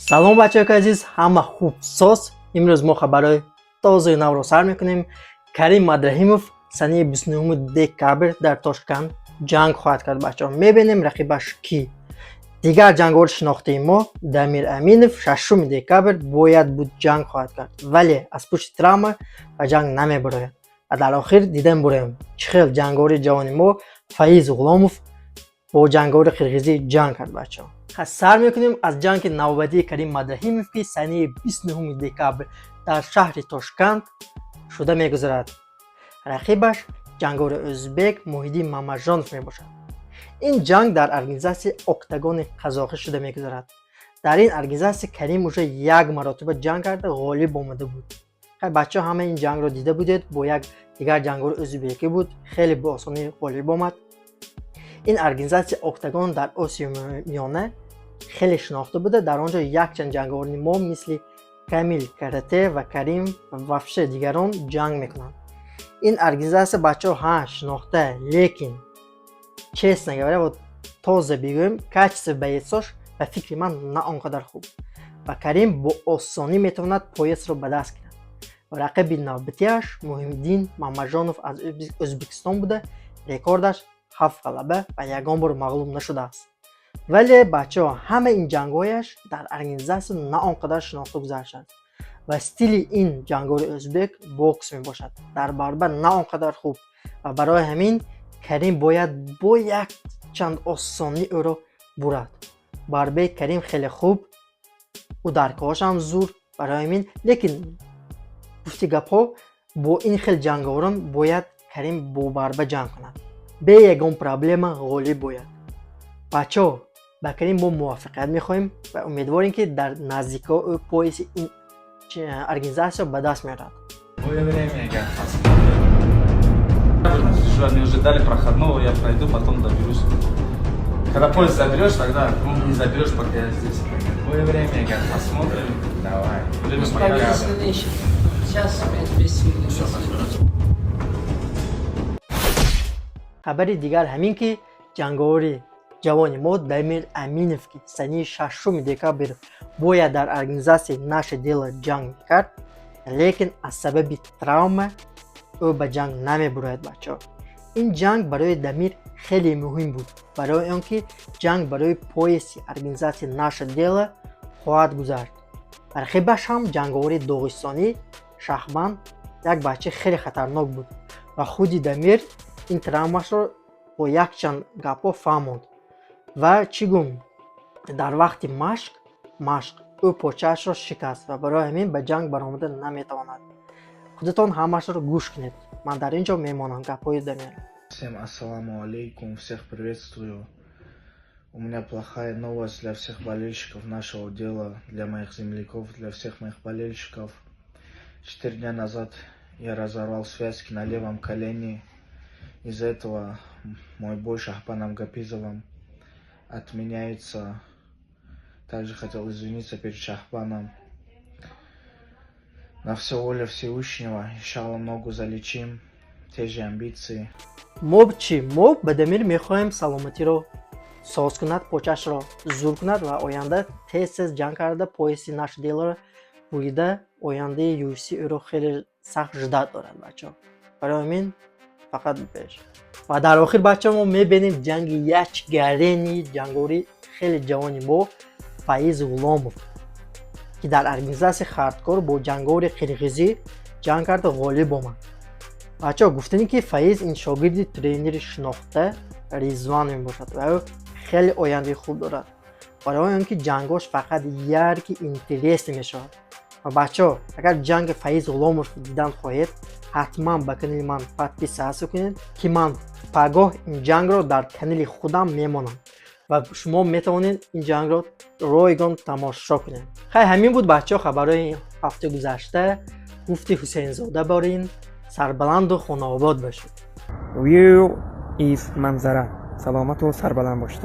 Салом, бачаҳои азиз, ҳама хуб, соз. Имрӯз мо хабарҳои тозаи навро сар мекунем. Карим Мадраҳимов санаи 29 декабр дар Тошканд ҷанг хоҳад кард. Бачаҳо, мебинем, рақибаш кӣ. Дигар ҷанговари шинохтаи мо Дамир Аминов 6 декабр бояд буд ҷанг хоҳад кард, вале аз пушти травма ба ҷанг намебарояд. Ва дар охир дидан бурем, чӣ хел ҷанговари ҷавони мо Фаиз Ғуломов бо ҷанговари қирғизӣ ҷанг кард. Бачаҳо, сар мекунем аз ҷанги навбатии Карим Мадраҳимов, ки санаи 29 декабр дар шаҳри Тошканд шуда мегузарад. Рақибаш ҷанговари ӯзбек Муҳиддин Мамаҷонов мебошад. Ин ҷанг дар организатсияи Октагони қазоқӣ шуда мегузарад. Дар ин организатсия Карим уже як маротиба ҷанг карда, ғолиб омада буд. Бачаҳо, ҳама ин ҷангро дида будед, бо як дигар ҷанговари ӯзбекӣ буд, хеле бо осонӣ ғолиб омад. Ин организатсияи Октагон дар Осиёи Миёна хеле шинохта буда. Дар он ҷо якчанд ҷанговарони мо, мисли Камил Карате ва Карим ва вообще дигарон, ҷанг мекунанд. Ин организатсия, бачаҳо, ҳа, шинохта, лекин, честно говоря, вот тоза бигӯем, качество боец ош ба фикри ман на он қадар хуб ва Карим бо осонӣ метавонад пояс ро ба даст гирад. Ва рақиби навбатиаш Муҳимдин Мамаҷонов аз Ӯзбекистон буда, рекордаш ҳафт ғалаба ва ягон бор мағлуб нашудааст. Вале, бачаҳо, ҳама ин ҷангҳояш дар организатсия на он қадар шинохта гузаштааст ва стили ин ҷанговари ӯзбек бокс мебошад, дар баробар на он қадар хуб ва барои ҳамин Карим бояд бо якчанд осонӣ ӯро бурад. Барбаи Карим хеле хуб, ударка ҳошам зур, барои ҳамин, лекин гуфти гапҳо, бо ин хел ҷанговарон бояд Карим бо барба ҷанг кунад, бе ягон проблема ғолиб бояд. Бачаҳо, ба Карим мо муваффақият мехоҳем ва умедворем, ки дар наздикиҳо ӯ пояси ин организатсия ба даст меорад. Твое время, я посмотрим. Мне уже дали проходного, я пройду, потом доберусь. Когда пояс заберешь, тогда, ну, не заберешь, пока я здесь. Твое время, я посмотрим. Давай. Время покажет. Сейчас опять бессильный. Хабари дигар ҳамин, ки ҷанговари ҷавони мо Дамир Аминов, ки санаи 6 декабр бояд дар организатсияи «Наше дело» ҷанг мекард, лекин аз сабаби травма ӯ ба ҷанг намебурояд. Бачаҳо, ин ҷанг барои Дамир хеле муҳим буд, барои он ки ҷанг барои пояси организатсияи «Наше дело» хоҳад гузашт. Рақибаш ҳам ҷанговари доғистонӣ Шахбан, як бачаи хеле хатарнок буд ва худи Дамир ин травмашро бо якчанд гапҳо фаҳмонд. Ва чӣ гум, дар вақти машқ ӯ почаашро шикаст ва барои ҳамин ба ҷанг баромада наметавонад. Худатон ҳамаашро гӯш кунед, ман дар ин ҷо мемонам гапҳои Дамир. Всем ассаламу алейкум, всех приветствую. У меня плохая новость для всех болельщиков «Нашего дела», для моих земляков, для всех моих болельщиков. 4 дня назад я разорвал связки на левом колене. Из-за этого мой бой с Шахбаном Гапизовым отменяется. Также хотел извиниться перед Шахбаном. На все воля Всевышнего. Иншаллах, ногу залечим. Те же амбиции. Мо чӣ, мо ба Дамир мехоҳем саломатиро соз кунад, почаашро зур кунад ва оянда тез тез ҷанг карда, пояси «Наше дело» ро бурида, ояндаи UFC ӯро хеле сахт ждать дорад. Бачаҳо, барои ҳамин фақат пеш. Ва дар охир, бачаҳо, мо мебинем ҷанги ячгарени ҷанговари хеле ҷавони мо Фаиз Ғуломов, ки дар организатсияи «Хардкор» бо ҷанговари қирғизӣ ҷанг карда, ғолиб омад. Бачаҳо, гуфтанӣ, ки Фаиз ин шогирди тренери шинохта Ризван мебошад ва ӯ хеле ояндаи хуб дорад, барои он ки ҷангош фақат яркий, интересный мешавад. Ва, бачаҳо, агар ҷанги Фаиз Ғуломов дидан хоҳед, ҳатман ба канали ман подписаться кунед, ки ман пагоҳ ин ҷангро дар канали худам мемонам ва шумо метавонед ин ҷангро ройгон тамошо кунед. Хай, ҳамин буд, бачаҳо, хабарҳои ҳафтаи гузашта. Гуфти Ҳусейнзода, борин сарбаланду хонаобод бошед. View is Manzara. Саломату сарбаланд бошед.